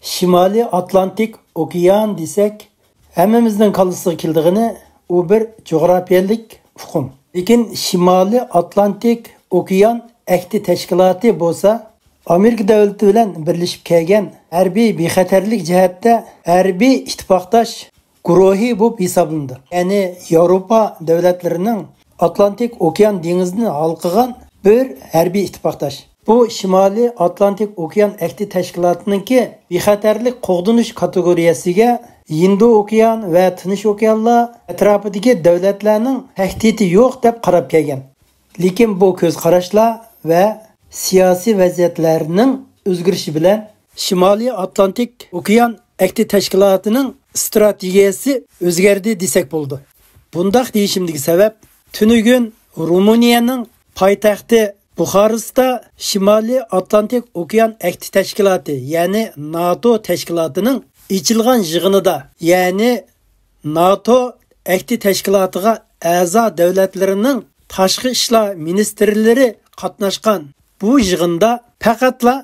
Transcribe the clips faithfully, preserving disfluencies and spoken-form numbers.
شىمالىي ئاتلانتىك ئوكيان دېسەك، ھەممىمىزنىڭ كاللىسىغا كېلىدىغىنى ئۇ بىر جۇغراپىيەلىك ئۇقۇم. لېكىن شىمالىي ئاتلانتىك ئوكيان ئەھدى تەشكىلاتى بولسا ئامېرىكا دۆلىتى بىلەن بىرلىشىپ كەلگەن ھەربىي بىخەتەرلىك جەھەتتە ھەربىي ئىتتىپاقداش گۇرۇھى بولۇپ ھېسابلىنىدۇ. يەنى ياۋروپا دۆلەتلىرىنىڭ ئاتلانتىك ئوكيان دېڭىزىنى ھالقىغان بىر ھەربىي ئىتتىپاقداش. بۇ شىمالىي ئاتلانتىك ئوكيان ئەھدى تەشكىلاتىنىڭكى بىخەتەرلىك قوغدىنىش كاتېگورىيەسىگە ھىندى ئوكيان ۋە تىنچ ئوكيانلار ئەتراپىدىكى دۆلەتلەرنىڭ تەھدىتى يوق دەپ قاراپ كەلگەن. لېكىن بۇ كۆز قاراشلار ۋە سىياسىي ۋەزىيەتلەرنىڭ ئۆزگىرىشى بىلەن شىمالىي ئاتلانتىك ئوكيان ئەھدى تەشكىلاتىنىڭ ئىستراتېگىيەسى ئۆزگەردى دېسەك بولىدۇ. بۇنداق دېيىشىمدىكى سەۋەب، تۈنۈگۈن رومىنىيەنىڭ پايتەختى بۇخارېستتا شىمالىي ئاتلانتىك ئوكيان ئەھدى تەشكىلاتى، يەنى ناتو تەشكىلاتىنىڭ ئېچىلغان يىغىنىدا، يەنى ناتو ئەھدى تەشكىلاتىغا ئەزا دۆلەتلىرىنىڭ تاشقى ئىشلار مىنىستىرلىرى قاتناشقان بۇ يىغىندا پەقەتلا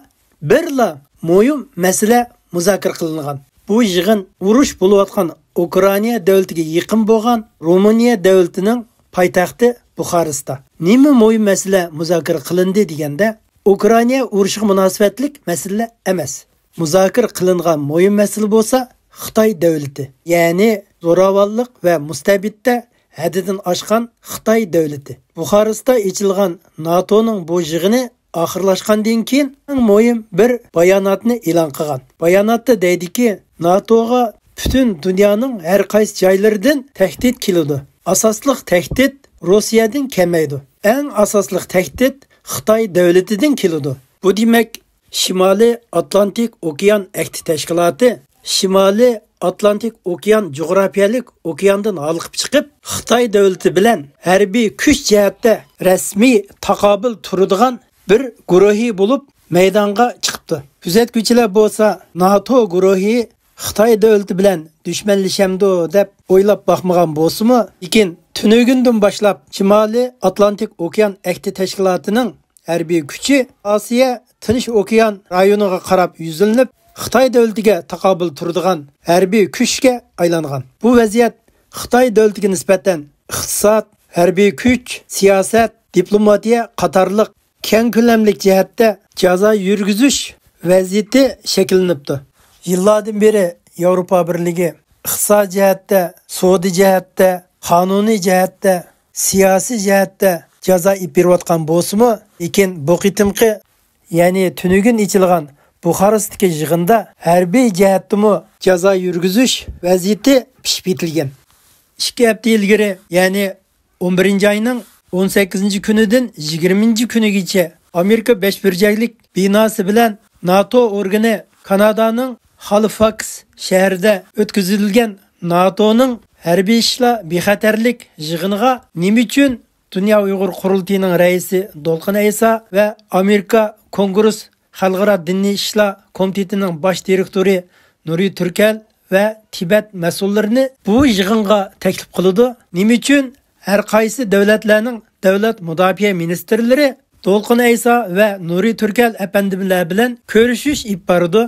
بىرلا مۇھىم مەسىلە مۇزاكىرە قىلىنغان. بۇ يىغىن ئۇرۇش بولۇۋاتقان ئۇكرائىنا دۆلىتىگە يېقىن بولغان رومىنىيە دۆلىتىنىڭ پايتەختى بۇخارېستا. نېمە مۇھىم مەسىلە مۇزاكىرە قىلىندى دېگەندە، ئۇكرائىنا ئۇرۇشىغا مۇناسىۋەتلىك مەسىلە ئەمەس. مۇزاكىرە قىلىنغان مۇھىم مەسىلە بولسا خىتاي دۆلىتى، يەنى زوراۋانلىق ۋە مۇستەبىتتە ھەددىدىن ئاشقان خىتاي دۆلىتى. بۇخارېستا ئېچىلغان ناتونىڭ بۇ يىغىنى ئاخىرلاشقاندىن كېيىن، ئەڭ مۇھىم بىر باياناتنى ئېلان قىلغان. باياناتتا دەيدىكى، ناتوغا پۈتۈن دۇنيانىڭ ھەر قايسى جايلىرىدىن تەھدىت كېلىدۇ. ئاساسلىق تەھدىت روسىيەدىن كەلمەيدۇ. ئەڭ ئاساسلىق تەھدىت خىتاي دۆلىتىدىن كېلىدۇ. بۇ دېمەك، شىمالىي ئاتلانتىك ئوكيان ئەھدى تەشكىلاتى شىمالىي ئاتلانتىك ئوكيان جۇغراپىيەلىك ئوكياندىن ھالقىپ چىقىپ، خىتاي دۆلىتى بىلەن ھەربىي كۈچ جەھەتتە رەسمىي تاقابىل تۇرىدىغان بىر گۇرۇھى بولۇپ مەيدانغا چىقىپتۇ. كۆزەتكۈچىلەر بولسا ناتو گۇرۇھى خىتاي دۆلىتى بىلەن دۈشمەنلىشەمدۇ دەپ ئويلاپ باقمىغان بولسىمۇ، لېكىن تۈنۈگۈندىن باشلاپ شىمالىي ئاتلانتىك ئوكيان ئەھدى تەشكىلاتىنىڭ ھەربىي كۈچى ئاسىيا تىنچ ئوكيان رايونىغا قاراپ يۈزلىنىپ، خىتاي دۆلىتىگە تاقابىل تۇرىدىغان ھەربىي كۈچكە ئايلانغان. بۇ ۋەزىيەت خىتاي دۆلىتىگە نىسبەتەن ئىقتىساد، ھەربىي كۈچ، سىياسەت، دىپلوماتىيە قاتارلىق كەڭ كۆلەملىك جەھەتتە جازا يۈرگۈزۈش ۋەزىيىتى شەكىللىنىپتۇ. يىللاردىن بېرى ياۋروپا بىرلىكى ئىقتىساد جەھەتتە، سودا جەھەتتە، قانۇنىي جەھەتتە، سىياسىي جەھەتتە جازا ئېلىپ بېرىۋاتقان بولسىمۇ، لېكىن بۇ قېتىمقى، يەنى تۈنۈگۈن ئېچىلغان بۇخارېستتىكى يىغىندا ھەربىي جەھەتتىمۇ جازا يۈرگۈزۈش ۋەزىيىتى پىشىپ يېتىلگەن. ئىككى ھەپتە ئىلگىرى، يەنى ئون بىرىنچى ئاينىڭ ئون سەككىزىنچى كۈنىدىن يىگىرمىنچى كۈنىگىچە ئامېرىكا بەش بۇرجەكلىك بىناسى بىلەن ناتو ئورگىنى كانادانىڭ خالىفاكس شەھىرىدە ئۆتكۈزۈلگەن ناتونىڭ ھەربىي ئىشلار بىخەتەرلىك يىغىنىغا نېمە ئۈچۈن دۇنيا ئۇيغۇر قۇرۇلتىيىنىڭ رەئىسى دولقۇن ئەيسا ۋە ئامېرىكا كونگرېس خەلقئارا دىنىي ئىشلار كومىتېتىنىڭ باش دىرېكتورى نۇرى تۈركەل ۋە تىبەت مەسئۇللىرىنى بۇ يىغىنغا تەكلىپ قىلىدۇ. نېمە ئۈچۈن ھەر قايسى دۆلەتلەرنىڭ دۆلەت مۇداپىئە مىنىستىرلىرى دولقۇن ئەيسا ۋە نۇرى تۈركەل ئەپەندىملەر بىلەن كۆرۈشۈش ئېلىپ بارىدۇ؟